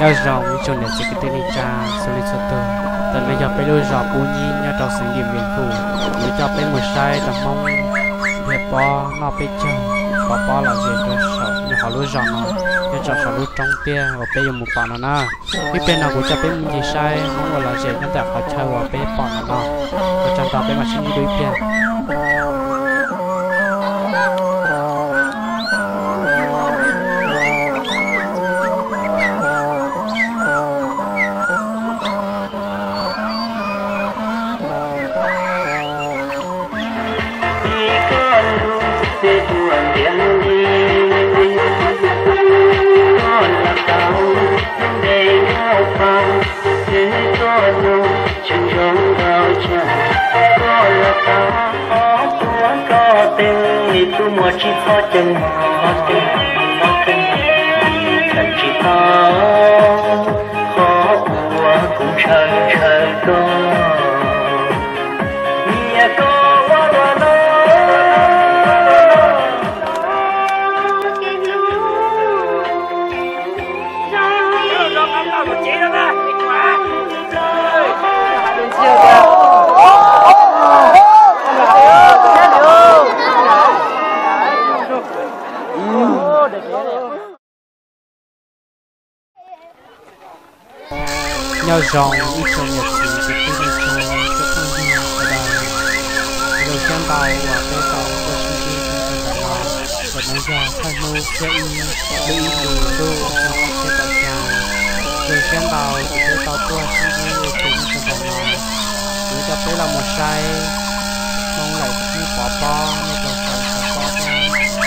Nyob zoo ib tsoom niam txiv kwv tij neej tsa txhua leej txhua tus, ntawm no yog peb lub zos Pub Nyib nyob rau xeev Điện Biên Phủ. Kuv coj peb mus saib tau Hmoob nrhiav pob noj peb caug, pov pob lom zem rau saum nyob hauv lub zos no, nyob rau saum lub roob tiaj uas peb yuav mus pom no na. Ib pliag no kuv coj peb mus ncig saib Hmoob ua lom zem nyob ntawm qhov chaw uas peb pom no no. Ua tsaug ntau, peb mam sib ntsib dua ib pliag. Koj tub muaj tsis txhob ceeb mog, tsis tau qhov uas kuv ntshaw ntshaw koj, niam koj ua luaj no. Nyob zoo ib tsoom niam txiv kwv tij neej tsa, tsoom phooj ywg sawv daws, zoo siab ntau uas peb tau tuaj sib ntsib rau ntawm no. Ntawm no yog thawj hnub xiab ib, lub ib hlis ntuj xyoo ob txhiab kaum xya. Zoo siab ntau uas peb tau tuaj sib ntsib ua ke rau ntawm no. Kuv coj peb los mus saib Hmoob lawm sib pov pob nyob rau saum xov pob thiab.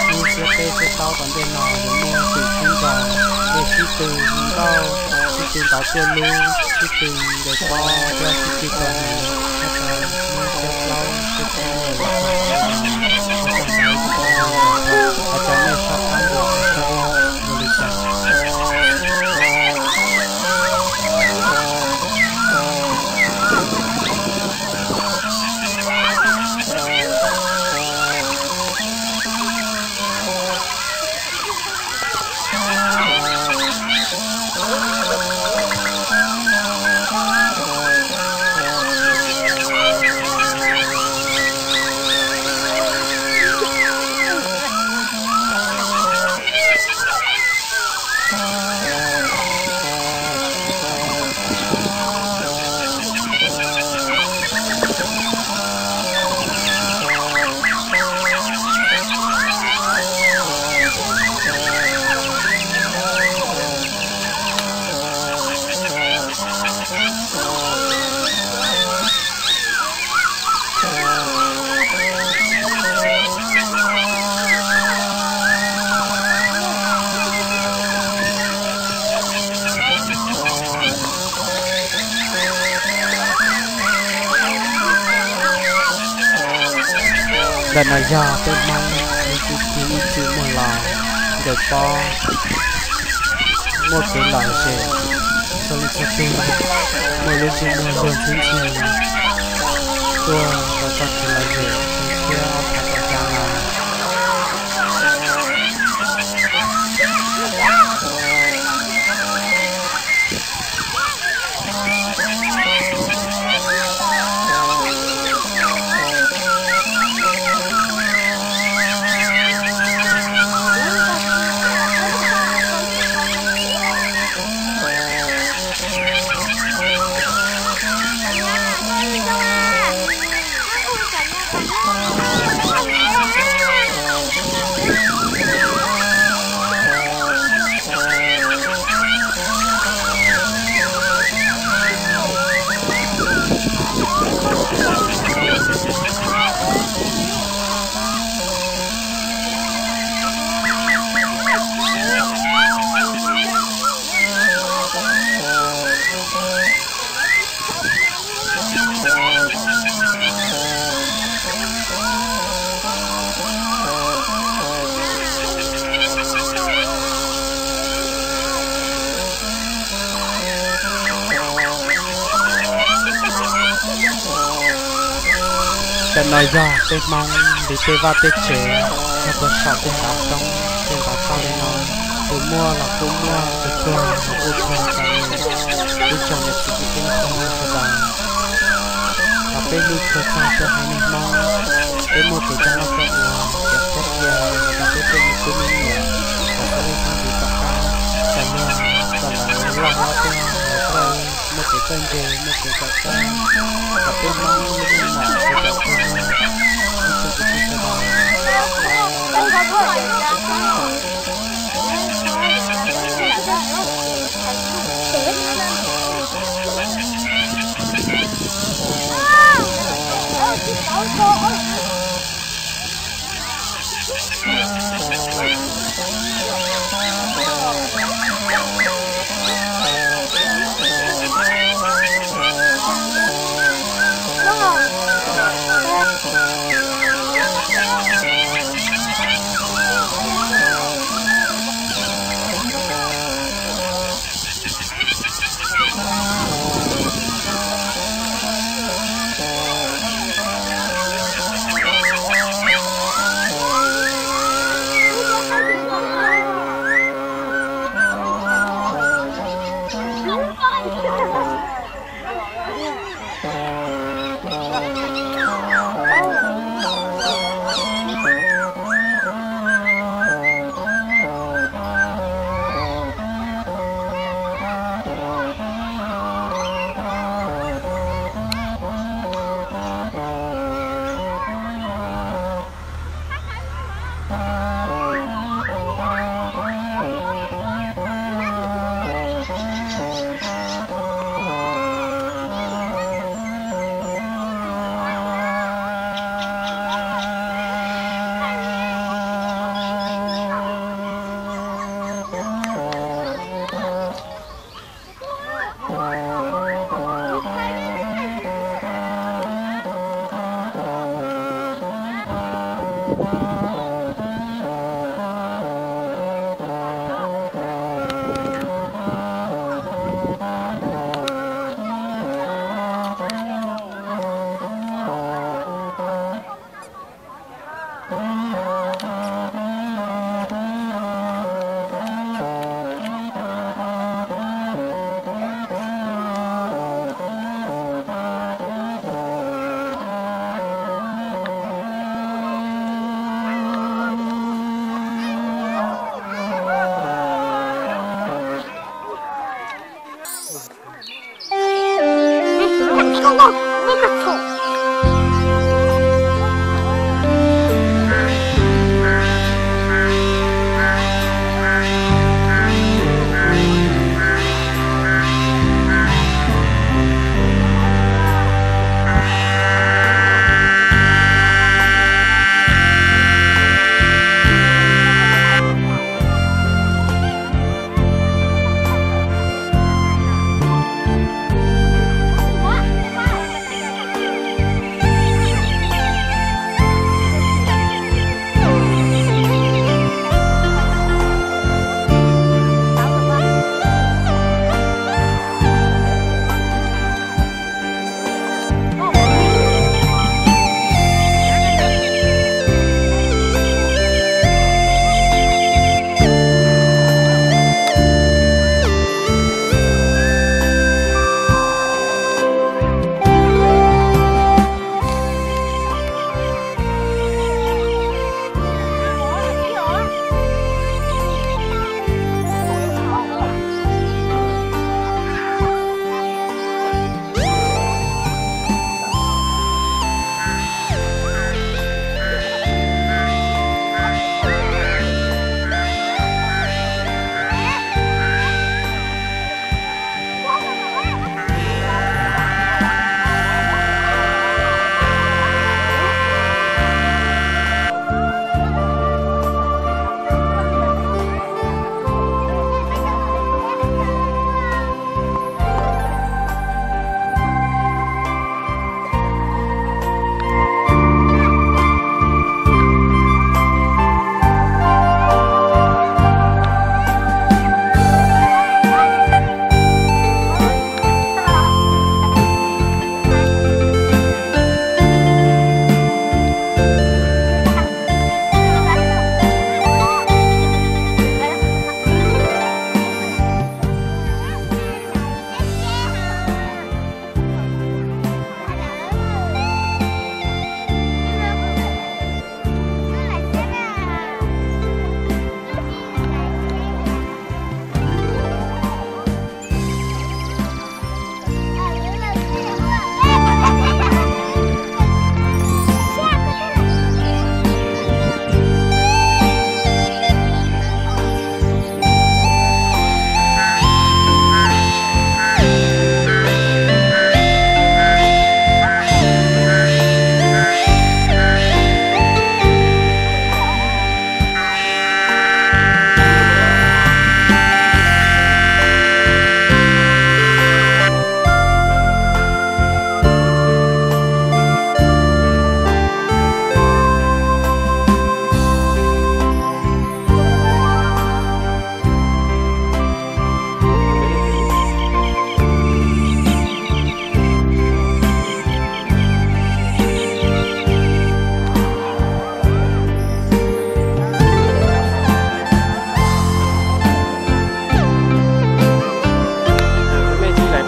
Hnub xiab peb xiab plaub tom ntej no yuav muaj twm sib nraus, nej sib tw nkauj, sib tw ntov cuaj lub, sib tw ntes pob thiab sib tw tua hneev nyob rau hnub xiab plaub xiab tsib no. Ua tsaug ntau ib tsoom phooj ywg, thov caw nej soj qab ntuas saib zoo li cas. Ntawm no yog peb Hmoob lub txim ib txwm muaj los ncaws pob, muaj kev lom zem txhua leej txhua tus, muaj lub ntsej muag luag ntxhi ntxhi tuaj rau txoj kev lom zem xyoo ob phav kaum xya no. Ntawm no yog peb Hmoob li tej vaj tej tsev nyob puag saum tej ntav roob tej ntav toj li no. Tus muaj los kuj muaj, tus tuag los kuj tuag tas li. Ib tsoom niam txiv kwv tij neej tsa sawv daws, thaum peb hlub tshua txog rau haiv neeg Hmoob, peb muaj kev coj noj coj ua, cov txawj cia los rau peb tej me tub me nyuam, kom txhob leej txhob ntxhiv tom qab, kom luag, kom lawv loj hlob tuaj lawv txawj muaj kev txawj ntse, muaj kev kawm txawj, kom peb Hmoob lub meej mom sawv daws txog luag. Ib tsoom kwv tij sawv daws.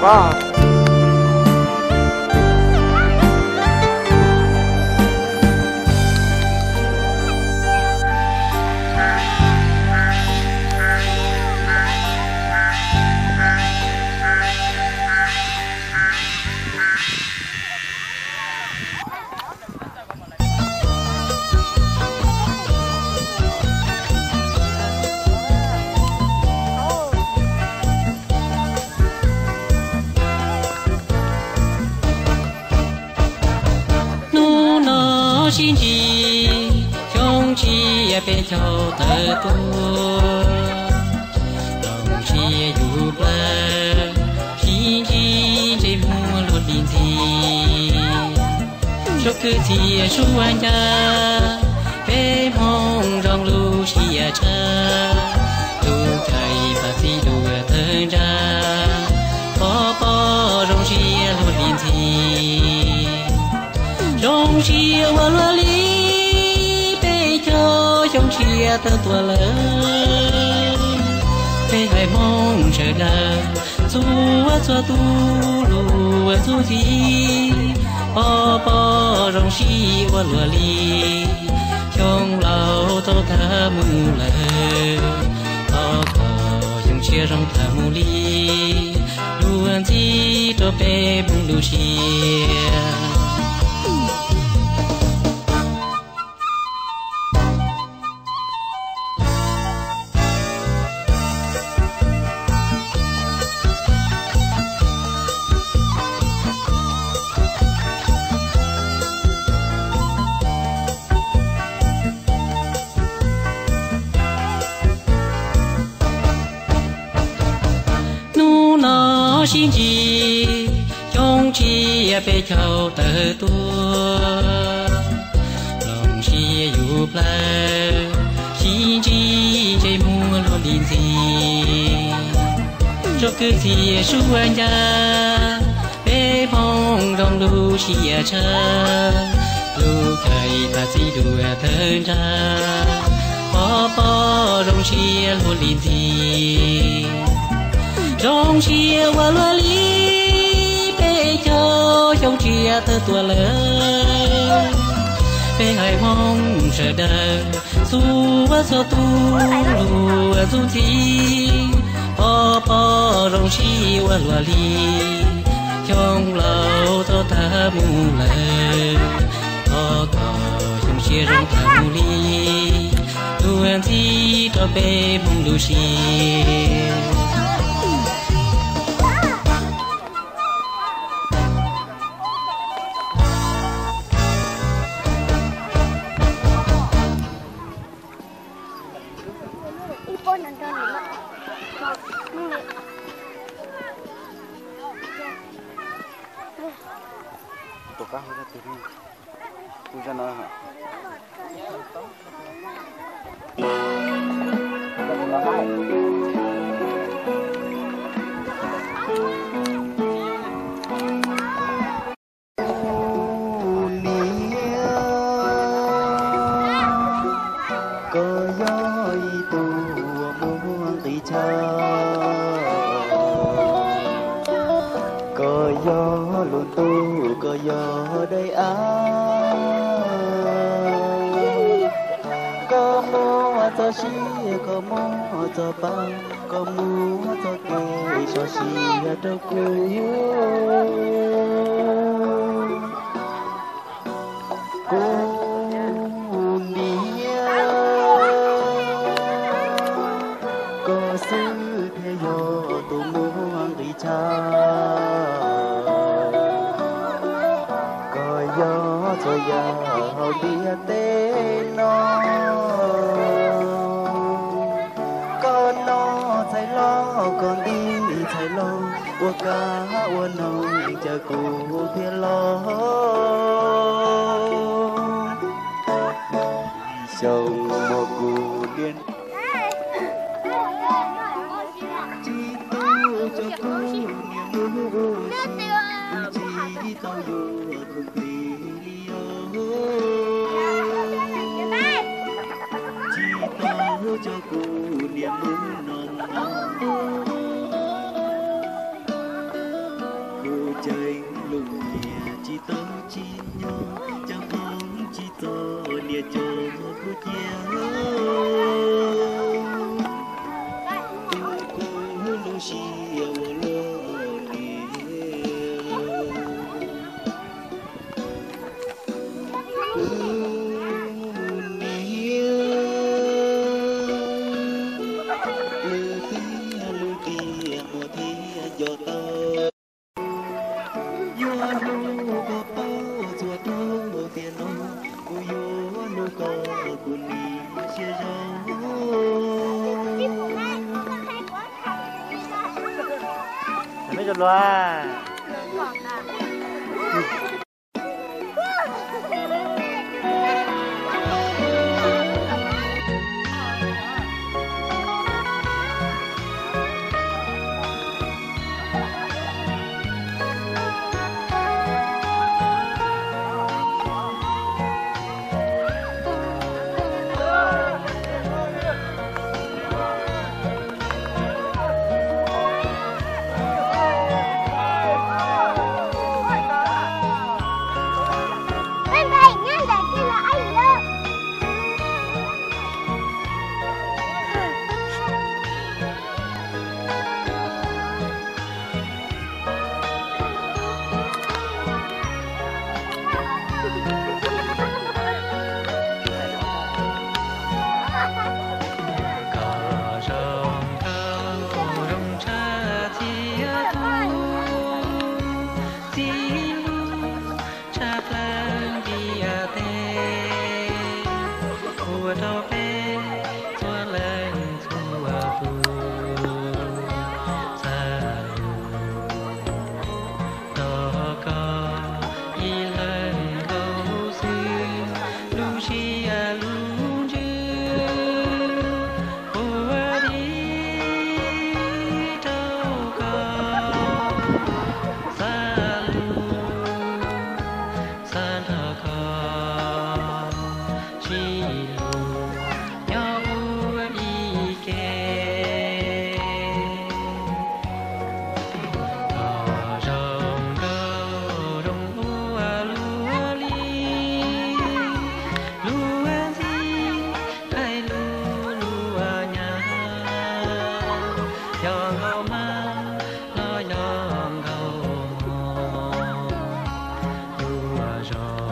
Pab. Hnub no sib ntsib, xyoo tshiab peb caug tawm tuaj. Zoo siab yug plawg, sib ntsib ntsej muag luag li ntxhi. Zoo kwv txhiaj suab ncaj, peb Hmoob zoo lub siab tshaj. Lub caij pab txi dua thawj ntsa, pov pob zoo siab luag li ntxhi. Zoo siab ua luaj li, peb caug xyoo tshiab tawm tuaj lawm. Peb haiv Hmoob sawv daws, txhua txhua tus lub txuj ci, pov pob zoo siab ua luaj li. Xyoo laus tau tag mus lawm, thov kom xyoo tshiab zoo tag mus li. Luag ntxhi rau peb Hmoob lub siab. Hnub no sib ntsib, xyoo tshiab peb caug tawm tuaj. Zoo siab yug plawg, sib ntsib ntsej muag luag li ntxhi. Zoo kwv txhiaj suab ncaj, peb Hmoob zoo lub siab tshaj. Lub caij pab txi dua thawj ntsa, pov pob zoo siab luag li ntxhi. Zoo siab ua luaj li, peb caug xyoo tshiab tawm tuaj lawm. Peb haiv Hmoob sawv daws, txhua txhua tus lub txuj ci, pov pob zoo siab ua luaj li. Xyoo laus tau tag mus lawm, thov kom xyoo tshiab zoo tag mus li. Luag ntxhi rau peb Hmoob lub siab. Kuv niam, koj yog ib tug muaj nqis chaw, koj yog lub ntuj, koj yog daim av, koj muaj txoj sia, koj muaj txoj pa, koj muaj txoj kev tso siab rau kuv. Kuv niam, koj xwb thiaj yog tus muaj nqis chaw, koj yog txhua yam hauv ntiaj teb no. Koj noj txhais hlau, koj nti txhais hlau, ua kab ua noog caw kuv thiaj los. Xyoo muaj kuv niam, tsis tau coj kuv niam mus ua si, tsis tau yuav tus plig li os. Tsis tau coj kuv niam mus noj mov. Siab ua luaj li, kuv niam, lwm tiam lwm tiam muaj thiab nco tau. Yuav hlub koj paub txhua hnub tiam no, kuv yuav hlub koj kuv li siab zoo. Koj zoo nkauj zoo tshaj txiv tub, txiv lub tshaj plaws ntiaj teb, ua rau peb txhua leej txhua tus xav lus rau koj ib leeg nkaus xwb, lub siab lub ntsws ua dib rau koj, xav lus xav nrog koj sib hlub nyob ua ib ke. Koj zoo nkauj zoo ua luaj li, luag ntxhi hais lus luag nyav, yog nkauj mab los yog nkauj hmoob, luag zoo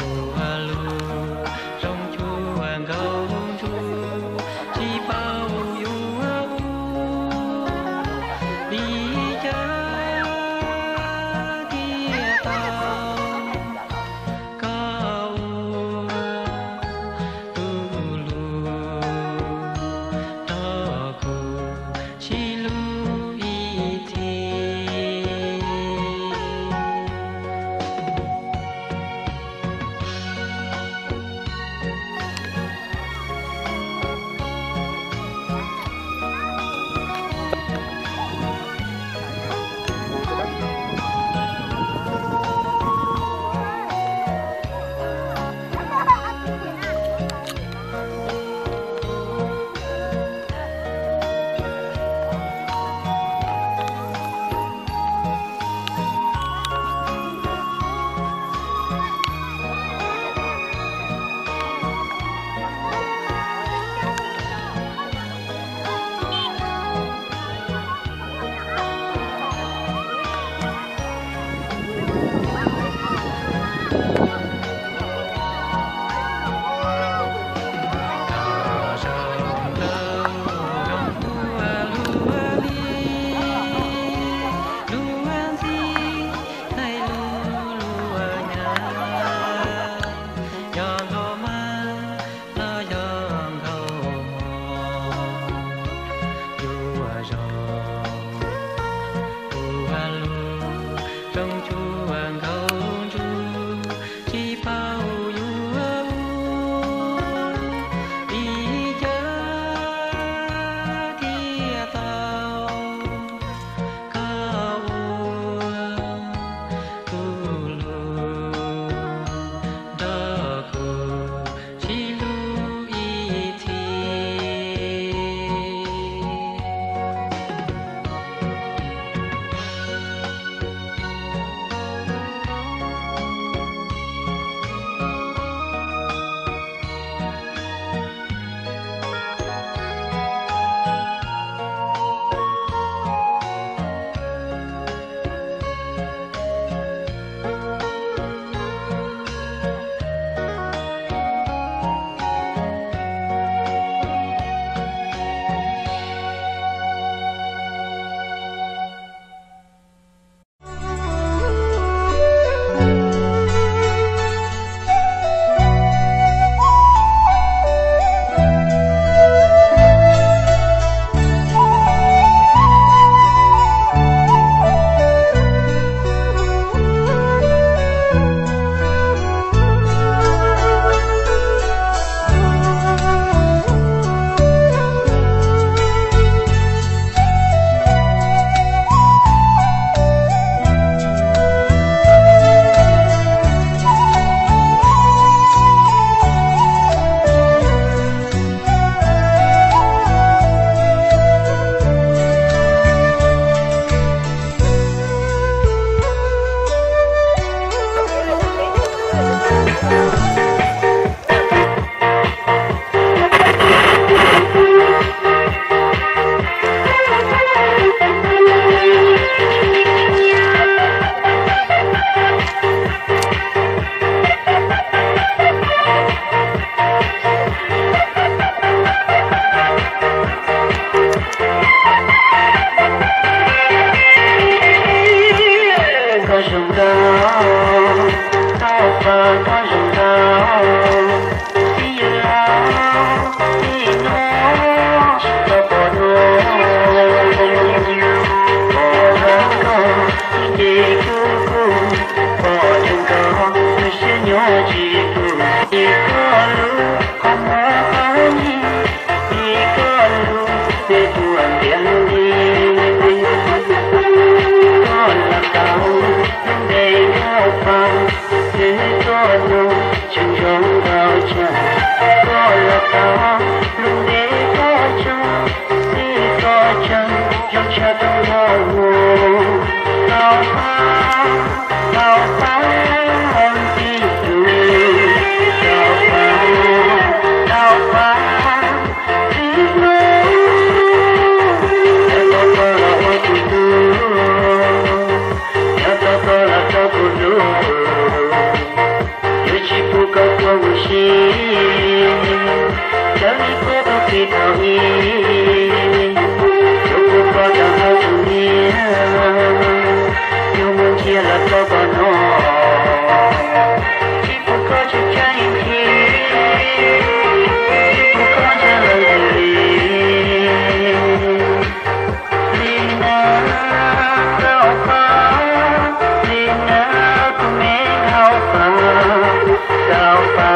ua luaj zoo cuag nkauj ntsuag, tsis paub yuav ua li cas thiaj tau koj ua tus hlub rau kuv. Neb puas ntiav li, koj los tau lub npe Nkauj Paj, neb tuaj no tseem zoo nkauj tshaj. Koj los tau lub npe Nkauj Tshaj, neb tuaj tseem zoo tshaj tau nkauj mus. Nkauj Paj, Nkauj Paj, tij tus, Nkauj Paj, Nkauj Paj. Nyob tau koj los ua kuv tug, nyob tau koj los rau kuv hlub, yuav tsis pub koj tuag mus sib, raws li kuv tau txij thaum ub, yuav pub koj rov qab tus niam, yuav muab ntsia los rau koj no. Tsis pub koj tsis tshaj ib pliag, tsis pub koj ntshai lawm li. Li na, Nkauj Paj, li na, kuv me Nkauj Paj, Nkauj Paj.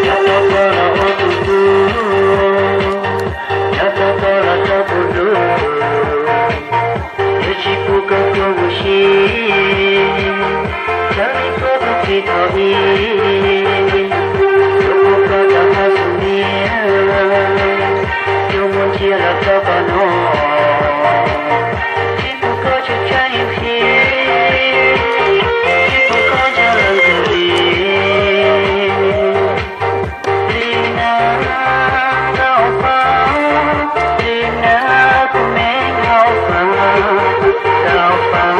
Nyob tau koj los ua kuv tug, nyob tau koj los rau kuv hlub, yuav tsis pub koj tuag mus sib, raws li kuv tau txij thaum ub, yuav pub koj rov qab tus niam, yuav muab ntsia los rau koj no. Tsis pub koj tsis tshaj ib pliag, tsis pub koj ntshai lawm li. Li na, Nkauj Paj, li na, kuv me Nkauj Paj, Nkauj Paj.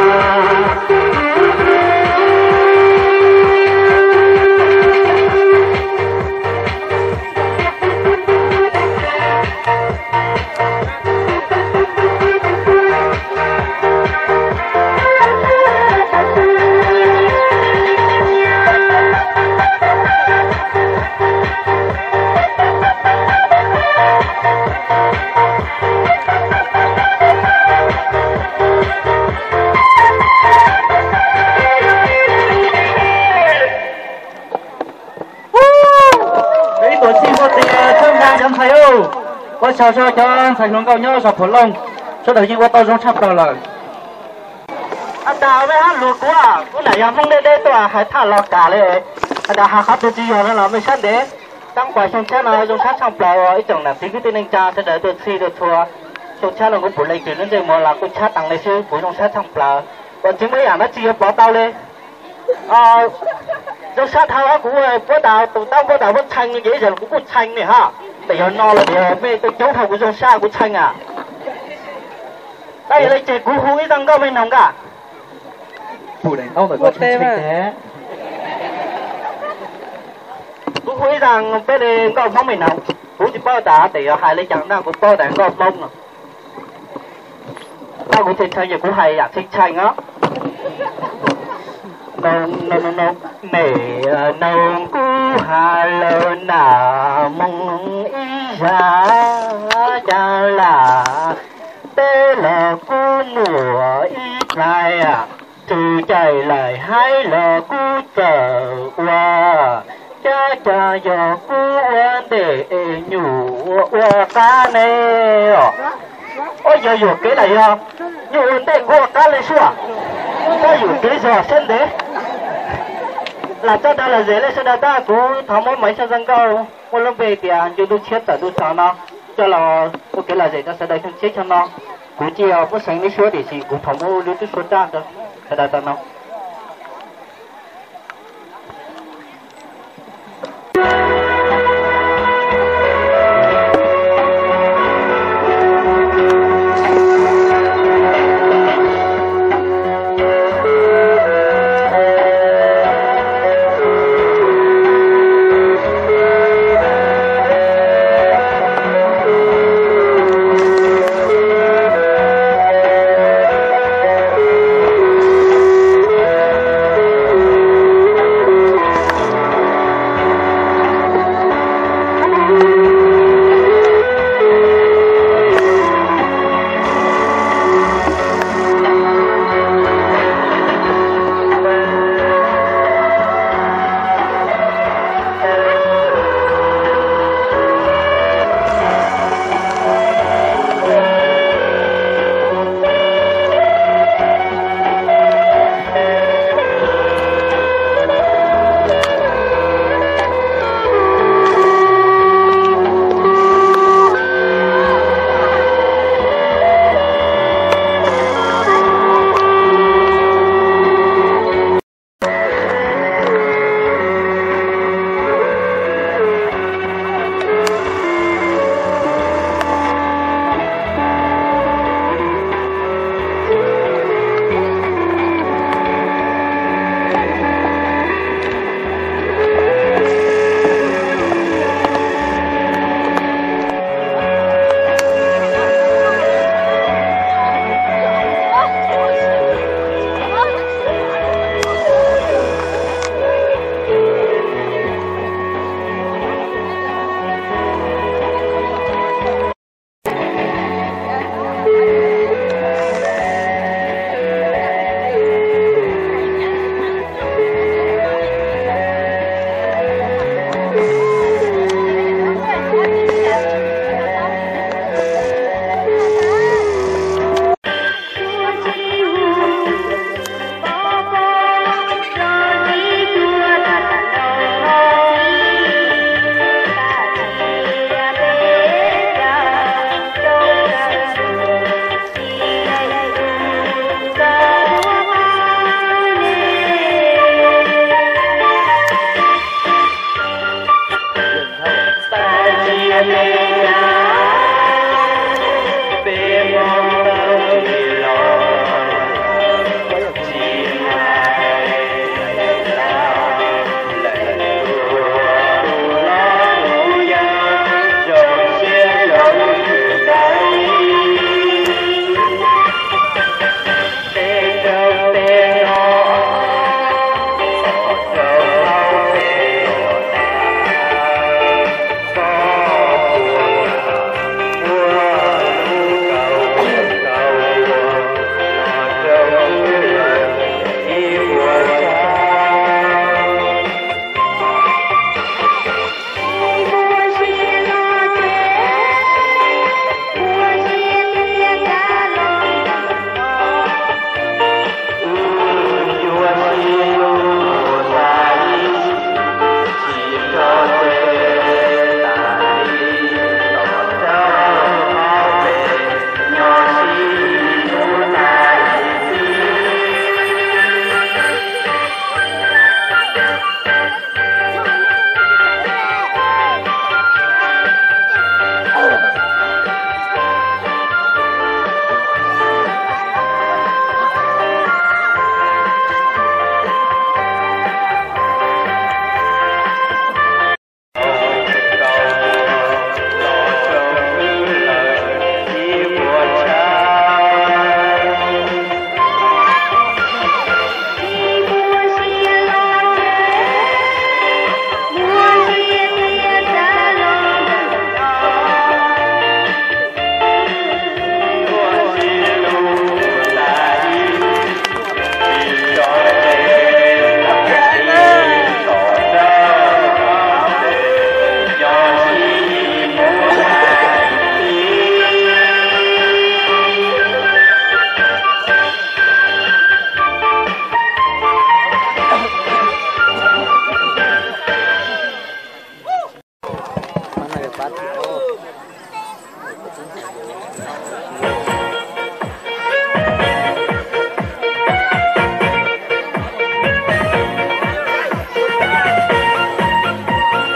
Ib tuam txij muaj tes txhawb nqa cov ntxhais ub. Ua tsaug rau cov ntxhais hluas nkauj nyob zos Phuv Looj, sawv daws yeej ua tau zoo tshaj plaws lawm. Has tas mej hab luag kuv, kuv lam yog Hmoob deb deb tuaj hais thaj los kam li. Has tas has qhov twg tsis yog no los mej saib ntev. Tab kuas xyoo tshiab no zoo sab tshaj plaws ua ib tsoom nam txiv kwv tij neej tsa sawv daws tuaj txhij tuaj txhua. Xyoo tshiab no kuv pum leej twg lub ntsej muag los kuj tshab taag le xwb, kuv zoo sab tshaj plaws. Ua tsis muaj ib yaam dab tsi yuav pov tau le. Zoo sab dhau kuv puab tas tus tab puab tas puab txhee ces ib zaug kuv kuj txhee ne ha. Tes yog no los mej tuaj coob dhau kuv zoo sab kuv txhee a. Tab yog le ces kuv hu ib zaj nkauj mej noog nka. Kuv hu ib zaj peb le nkauj Hmoob mej noog. Kuv tsis paub tas tes yog hais le caag na, kuv paub tas nkauj Hmoob no. Tab kuv txhee txhee ces kuv hais yaam txhee txhee os. Mej noog kuv has lawm na, moog ib zag caag lam peb los kuv muaj ib plhaib, txug caij laim haib los kuv txawm ua, cab caag yog kuv ua ntej es nyuj ua qab ne os. Ua yog yuam kev lawm yog, nyuj ua ntej kuv ua qab le sua. Koj yuam kev zog sab ntev. Lam txog dag lom zem le sawv daws tab kuv thov muab Maiv Xyooj zaj nkauj muaj lub npe tias Ncu Ntuj Tshiab Txawm Ntuj Txhaum no coj los ua kev lom zem rau sawv daws xyoo tshiab xyoo no. Kuv cia muab seev neb suab tiam sis kuv thov muab lub tub suab raj rau sawv daws tau noog.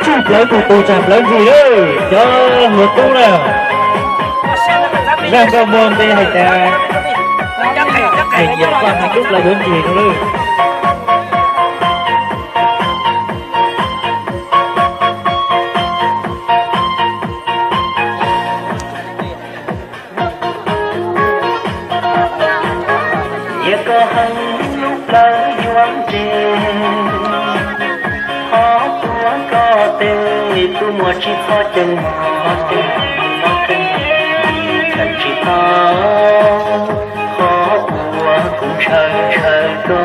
Tsam plawv tus tus tsam plawv ntsis lawm cov hluas tub na. Nag koj muag npe hais tias hais nyiam koj hais cub plawv tus ntsis no lawm. Yog koj heev lub plawv yuav nres, ho tuav koj tes, tus muam tsis txhob ceeb mog, tsis tau, qhov uas kuv ntshaw ntshaw koj.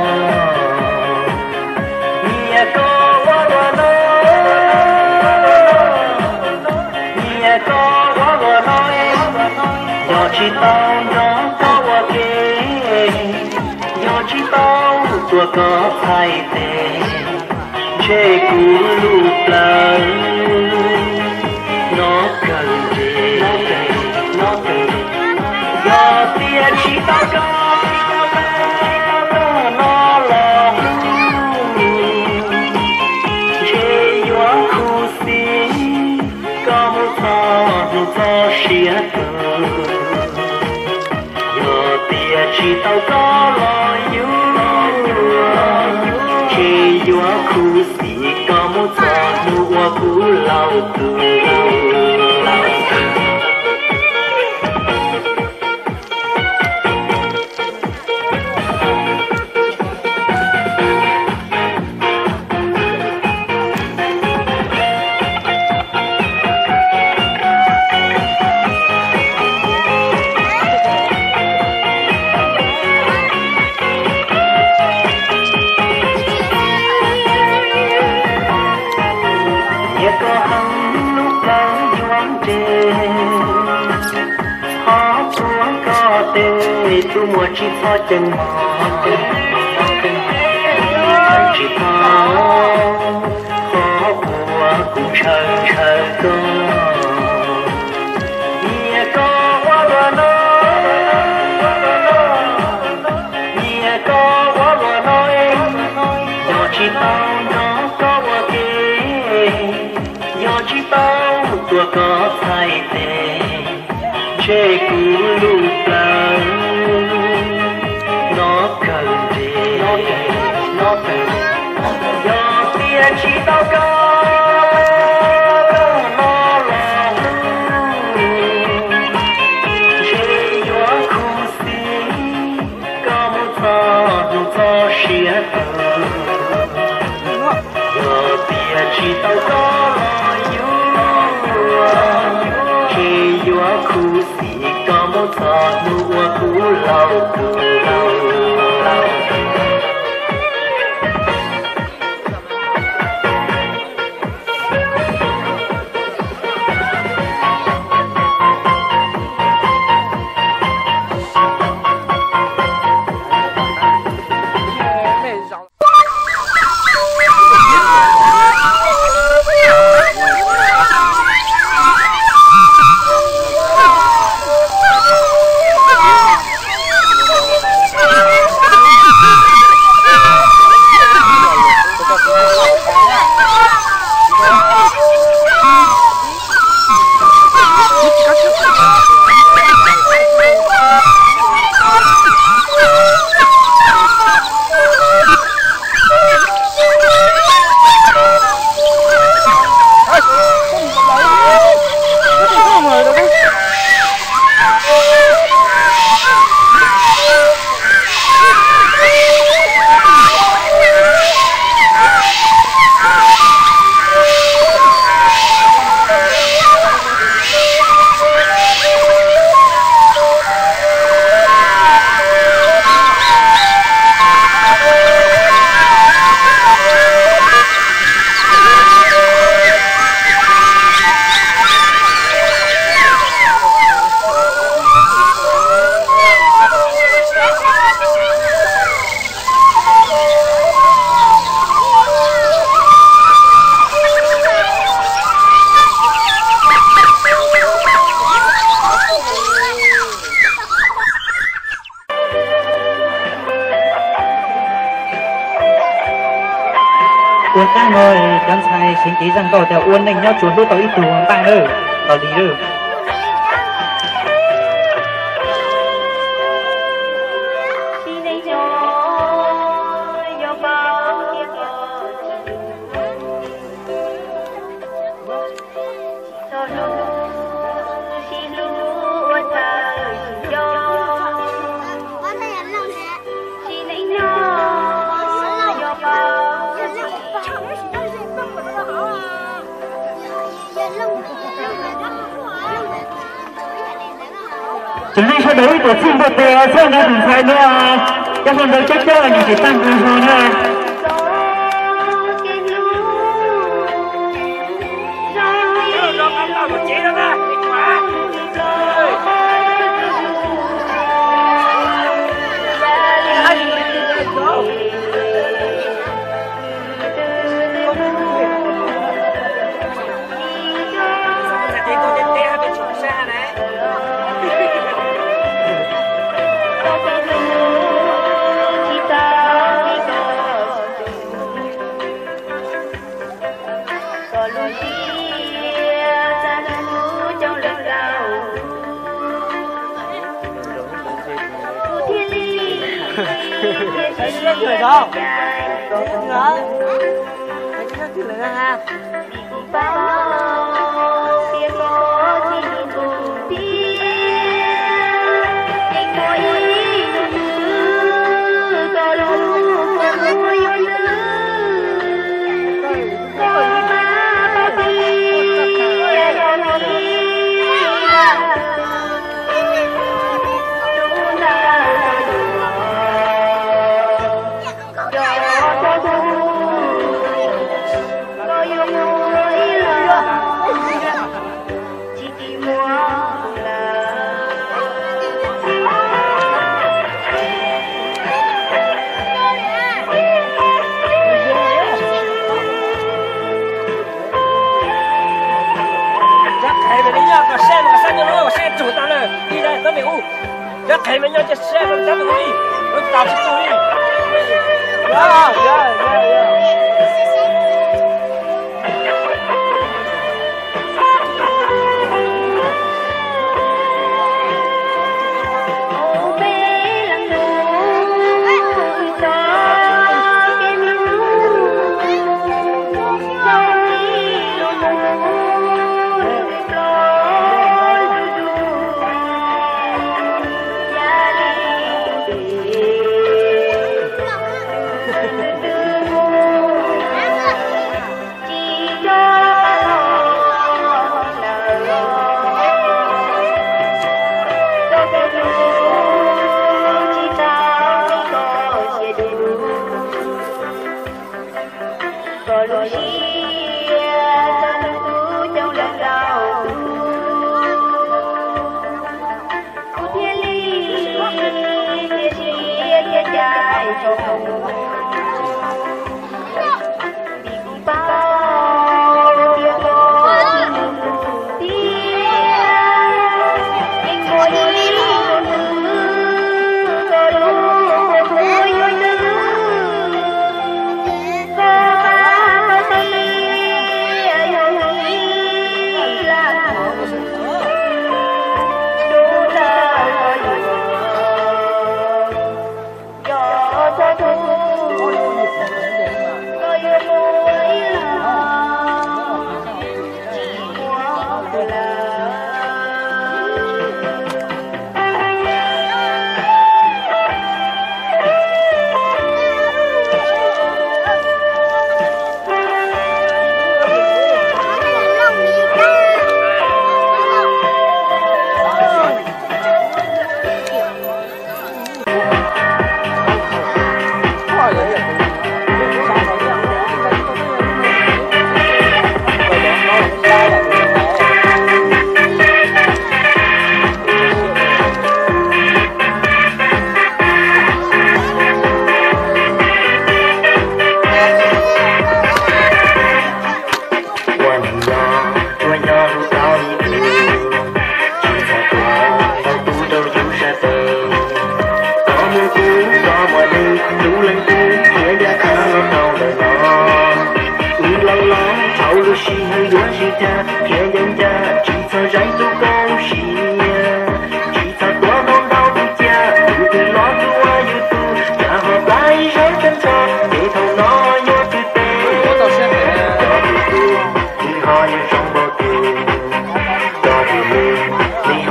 Nyiam koj ua luaj no, nyiam koj ua luaj no, yog tsis tau nrog koj ua ke, yog tsis tau tuav koj txhais tes, ntshe kuv lub plawv no kawg nres, no kawg nres. Yog tias tsis tau koj no los, ntshe yuav khuv xim koj mus txog hnub txoj sia tawg. Yog tias tsis tau koj los yuav, ntshe yuav khuv xim koj mus txog hnub uas kuv laus tuag. Nyiam koj heev lub plawv yuav nres, ho tuav koj tes, tus muam tsis txhob ceeb mog, tsis tau, qhov uas kuv ntshaw ntshaw koj. Nyiam koj ua luaj no, nyiam koj ua luaj no, yog tsis tau nrog koj ua ke, yog tsis tau Ua koj txhais tes, ntshe kuv lub plawv no kawg ntshe, no kawg, no kawg. Yog tias tsis tau koj, koj no los hlub, ntshe yuav khuv xim, koj mus txog hnub txoj sia tawg. Yog tias tsis tau koj los yuav, ntshe yuav khuv xim, koj mus txog hnub uas kuv laus tuag. Ua tsaug no, cov ntxhais siv kev zaj nkauj tias ua neej nyob tsuas hlub tau ib tug npaj nawb, tos li nawb. Tsis leej sawv daws ib tuam txij npua tes txhob nrog tus ntxhais no, cov hluas nraug coob coob los nim tsis tag nqi hlo na. Cov qhev mas nyob kom sab mas kom sab nyob lub kom sab tsug tau na, ib daim tab me ub. Cov qhev mas nyob cov sab mas cov tus li, lub tas tsis tu li.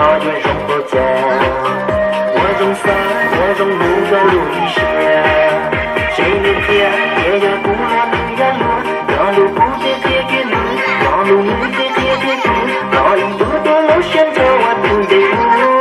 Yuav zoo ua cas, ua zoo xav, ua zoo mus rau lub ib siab. Seb nws qhia tias yog kuv los nws yog luag, yog lus kuv thiaj qhia kiag nws, yog lus nws thiaj qhia kiag kuv, los ib tug tuaj lub siab ntshav ua tus ntev lub.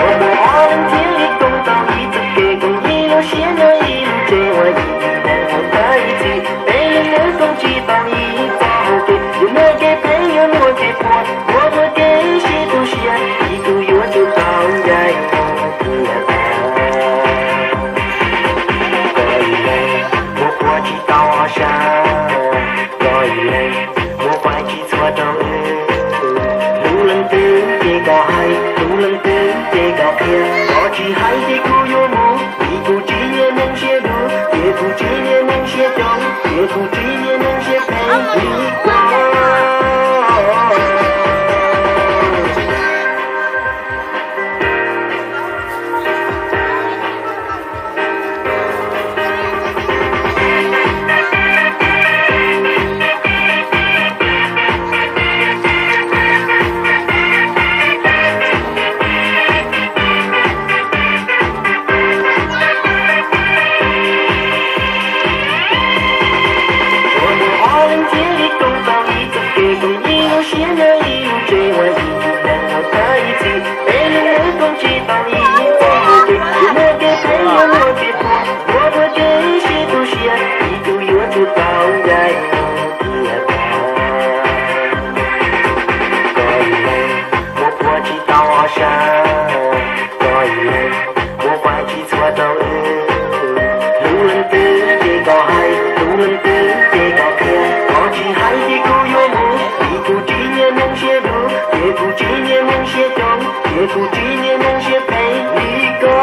Ua mus ob leeg thiaj li koom tau ib txoj kev, koom ib lub siab nyob ib lub tsev, ua ib tug neeg mus tau ib txhis, peb leeg lawv koom tsis tau ib txoj hau kev, yuav muaj kev phem yuav muaj kev puas, yuav muaj kev sib tu siab, ib tug yuav tsum tau ncaim mus tiag tiag. Koj ib leeg mus ua tsis tau ob sab, koj ib leeg mus ua tsis txhua rau wb. Hlub leej twg ces koj hais, hlub leej twg ces koj qhia, koj tsis hais ces kuv yuav mus, vim kuv tsis yog neeg siab dub, ces kuv tsis yog neeg siab coob, ces kuv tsis yog neeg siab phem li koj. Ua mus ob leeg thiaj li koom tau ib txoj kev, koom ib lub siab nyob ib lub tsev, ua ib tug neeg mus tau ib txhis, peb leeg lawv koom tsis tau ib txoj hau kev, yuav muaj kev phem yuav muaj kev puas, yuav muaj kev sib tu siab, ib tug yuav tsum tau ncaim mus tiag tiag. Koj ib leeg mus ua tsis tau ob sab, koj ib leeg mus ua tsis txhua rau wb. Hlub leej twg ces koj hais, hlub leej twg ces koj qhia, koj tsis hais ces kuv yuav mus, vim kuv tsis yog neeg siab dub, ces kuv tsis yog neeg siab coob, ces kuv tsis yog neeg siab phem li koj.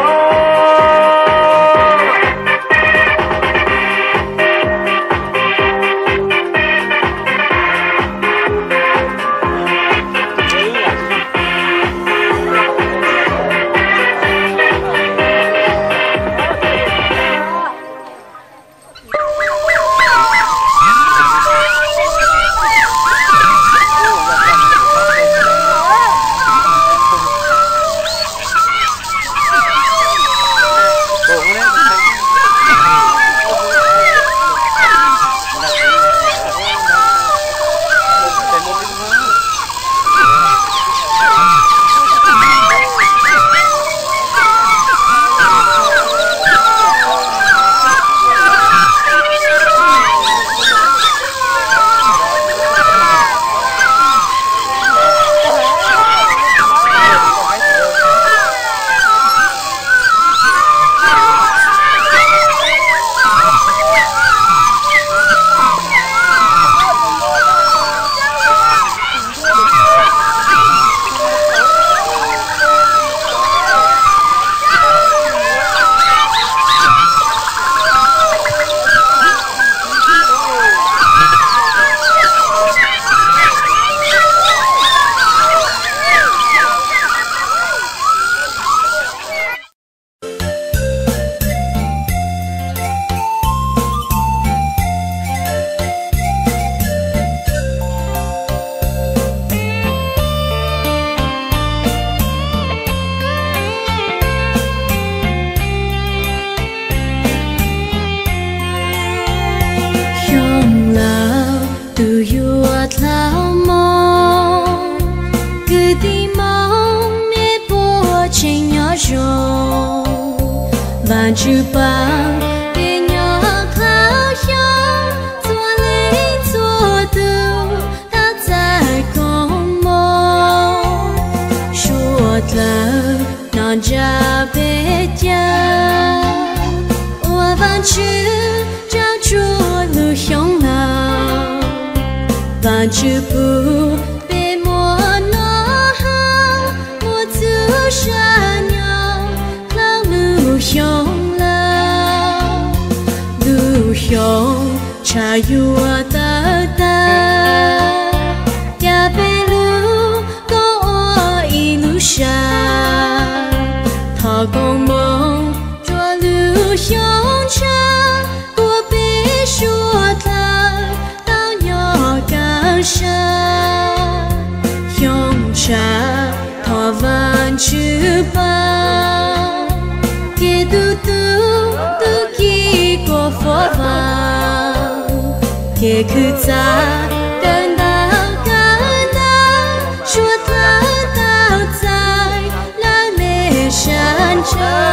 Xyoo laus tus yuav dlhau mog, kwv tij Hmoob nej puas tseem nyob zoo? Vaajtswv pab peb nyob dlhau xyoo, txhua leej txhua tug tau txais koob moov. Suav dlawg noj ntsa peb caug, ua Vaajtswv tsaug tsuas lub xyoo laus. Vaajtswv pub peb muaj noj haus, muaj txuj sa nyob dlhau lub xyoo laus. Lub xyoo tshav yuav tawg tag, cas peb lub koob ua ib lub sab. Thov koob moov rua lub xyoo tshav, ua peb suav dlawg tau nyob kaj sab. Tsa thov Vaajtswv paab, kev tu tub tub ki kuas fov vaam, kev khwv txav kawm ntawv kawm ntawv, suav dlawg tau txais lawv le sab ntsawv.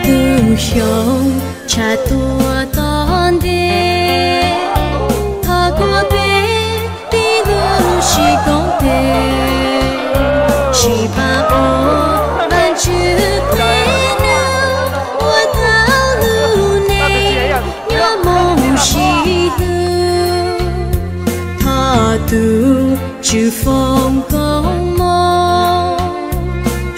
Tug xyoo tshav tuag tom ntej, thov kuas peb tib tug sib koom tes, sib pab ua Vaajtswv tes num, ua tau lub neej nyob moo sib hlub. Thov tus Tswv foom koob moov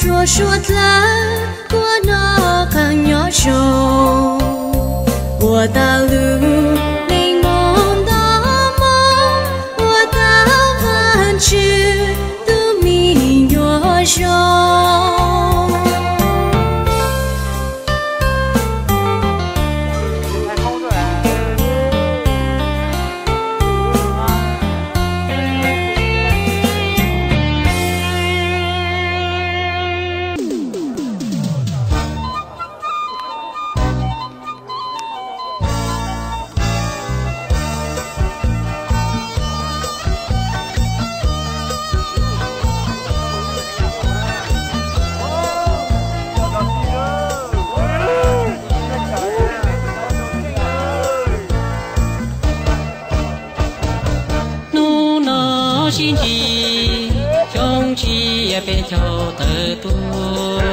rua suav dlawg kuas noj qab nyob zoo, ua tau lub neej moog nto moov, ua tau Vaajtswv tug mi nyuas zoo. Hnub no sib ntsib, xyoo tshiab peb caug tawm tuaj.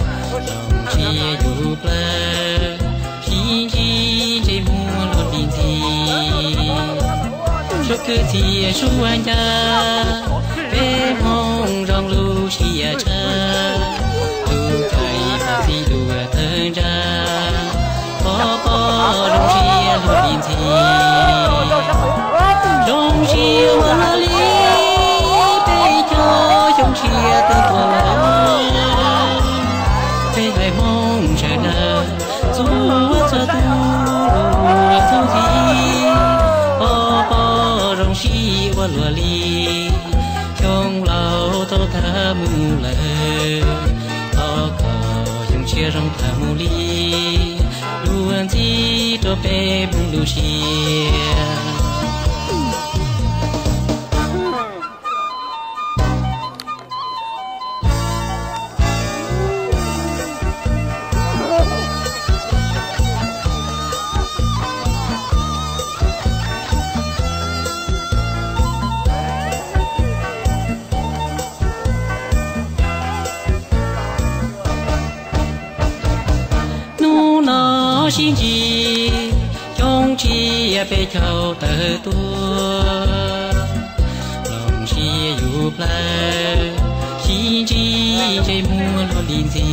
Zoo siab yug plawg, sib ntsib ntsej muag luag li ntxhi. Suav kwv txhiaj suav ncaj, peb Hmoob zoo lub siab tshaj. Lub caij txi dua tawg ntsa, pog pog zoo siab luag li ntxhi. Zoo siab ua luag li, peb caug xyoo tshiab tawm tuaj lawm. Peb haiv Hmoob sawv daws, txhua txhua tug luag txuj ntxhi. Pog pog zoo siab ua luag li, xyoo laus tau tag mus lawm. Thov kom xyoo tshiab zoo tag mus li, luag ntxhi rua peb Hmoob lub siab. Hnub no sib ntsib, xyoo tshiab peb caug tawm tuaj. Zoo siab yug plawg, sib ntsib ntsej muag luag li ntxhi.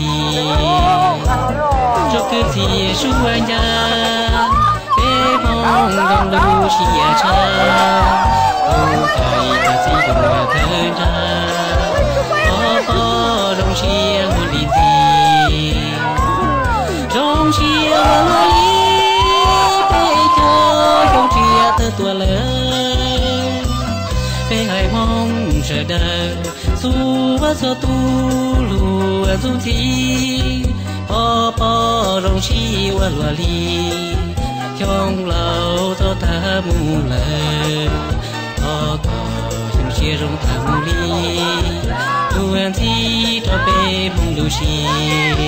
Suav kwv txhiaj suav ncaj, peb Hmoob zoo lub siab tshaj. Lub caij txi dua tawg ntsa, pog pog zoo siab luag li ntxhi. Zoo siab ua luag li, peb caug xyoo tshiab tawm tuaj lawm. Peb haiv Hmoob sawv daws, txhua txhua tug luag txuj ntxhi. Pog pog zoo siab ua luag li, xyoo laus tau tag mus lawm. Thov kom xyoo tshiab zoo tag mus li, luag ntxhi rua peb Hmoob lub siab.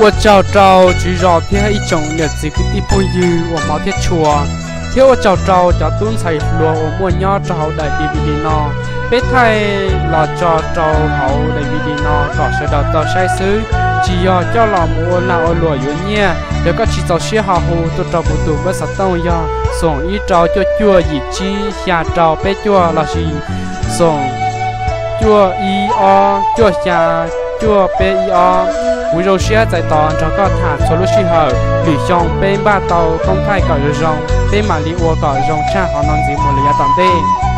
Ua tsaug rau tswv zos thiab ib tsoom niam txiv kwv tij phooj ywg uas hmov thiab tshua, thiab ua tsaug rau cov tub ntxhais hluas uas muaj nyob rau hauv daim D V D no. Peb thaij los tso rau hauv daim D V D no kom sawv daws tau saib xwb, tsis yog coj los mus ua lag ua luam yuav nyiaj. Yog koj tsis txaus siab ho hu tuaj rau kuv tus pab xov tooj yog xoom ib rau cuaj cuaj yim tsib xya rau peb cuaj lossis xoom cuaj ib ob cuaj xya cuaj peb ib ob. Kuv zoo siab txais tos nrog koj tham txhua lub sij hawm. Lwm xyoo peb npaj tau koob thaij kom zoo zoo, peb mam li ua kom zoo tshaj qhov no ntxiv mus lawm yav tom ntej.